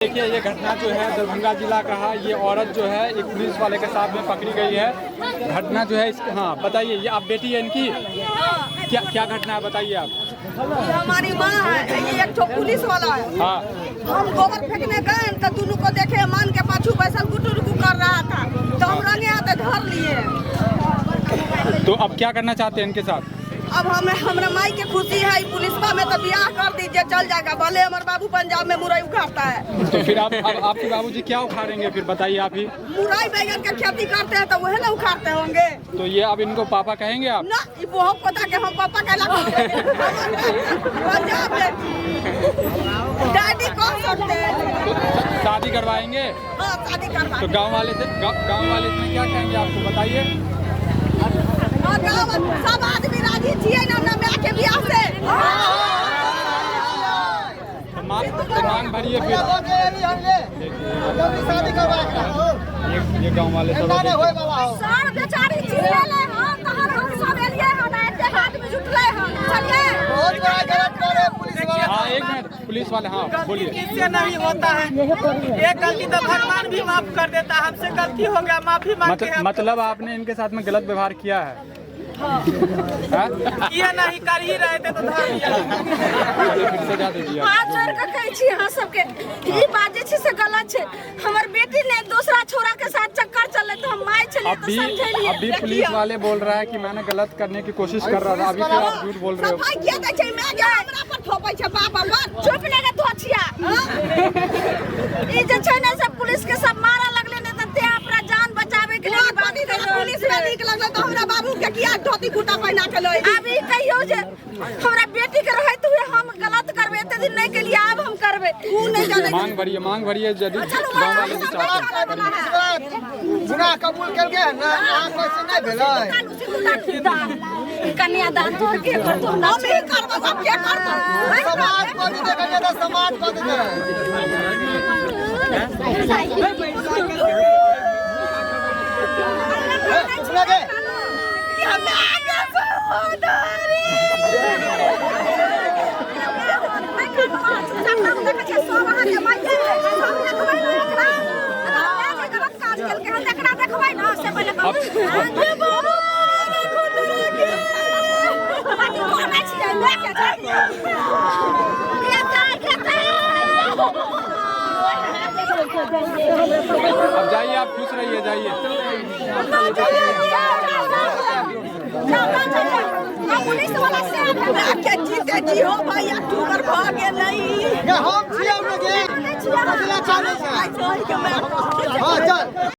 देखिए ये घटना जो है दरभंगा जिला का है। ये औरत जो है एक पुलिस वाले के साथ में पकड़ी गई है। घटना जो है इस, हाँ बताइए, ये आप बेटी है इनकी, क्या क्या घटना है बताइए आप। ये हमारी माँ है, ये एक ठो पुलिस वाला है। हाँ, हम गोबर फेंकने गए तो दोनों को देखे मान के पाछू बैसल गुटुर गु कर रहा था, तो हम रंगे हाथ धर लिए। तो अब क्या करना चाहते हैं इनके साथ? अब हमें हमरा माई के खुशी है पुलिसवा में तो ब्याह कर दीजिए, चल जाएगा। भले हमारे बाबू पंजाब में मुरई उखाड़ता है। तो फिर आप अब आपके बाबूजी क्या उखाड़ेंगे फिर बताइए आप ही। मुरई बैगन के खेती करते हैं तो वह ना उखाड़ते होंगे। तो ये अब इनको पापा कहेंगे आप? ना, ये बहुत पता के हम पापा कहला पंजाब में डैडी कह सकते हैं। तो शादी करवाएंगे? हाँ, शादी करवा। तो गांव वाले से गांव वाले इसमें क्या कहेंगे आपको बताइए? हाँ, गाँव सब आदमी राजी छियै ना हमरा माय के बियाह से। तो मांग भरिए फिर। ये गांव वाले सब सर बेचारी चिल्लेले हन तहन हम सब एलियै हन, एतेक आदमी जुटलै हन। चलिए। बहुत बड़ा गलत कर रहे पुलिस वाला। हाँ एक मिनट, पुलिस वाले, हाँ बोलिए। किससे नहीं होता है, एक गलती तो भगवान भी माफ कर देता है। हमसे गलती हो गया, माफी मांगते हैं। मतलब आपने इनके साथ में गलत व्यवहार किया है? हाँ? किए नहीं, कर ही रहे थे तो धर लिया। फिर सजा दीजिए। हाथ जोड़ के कहै छी अहाँ सबके, ई बात जे छै से गलत छै। हमर बेटी ने दूसरा छोरा के साथ चक्कर चले तो हम माय छलियै तो अभी समझेलियै। अभी पुलिस वाले बोल रहा है कि मैंने गलत करने की कोशिश कर रहा था, अभी फिर आप झूठ बोल रहे हो। सफाई किया दै छै माय के, हमरा पर थोपै छै बाप अपन। चुप ने गे धोछिया। ई जे छै ने से पुलिस के सब मारऽ लगलै ने, तऽ ते अपना जान बचावे के लिए बात कर पुलिस में नीक लगलै तऽ हमरा बाबू के किया धोती कुर्ता पहिना के लऽ अयली? आब ई कहियौ जे हमरा बेटी के रहैत हुए हम गलत करबै, एते दिन नहि केलियै, आब हम करबै। उ नहि जानै। मांग भरिए, मांग भरिए, यदि गांव वाले भी चाहते हैं। गुनाह कबूल कर गए ना, अहाँ कैसे नहीं भेलै? कन्यादान तोर के करतो? हम ही करबै, हम के करतौ? समाज कऽ देतै कन्यादान, समाज कऽ देतै। सुना गे। अब जाइए, आप खुश रहिए, जाइए। पुलिस वाला से के जीते जी हो भाई, अक्टूबर भऽ गेलै। हम छियै गे, कथिला चालै छै?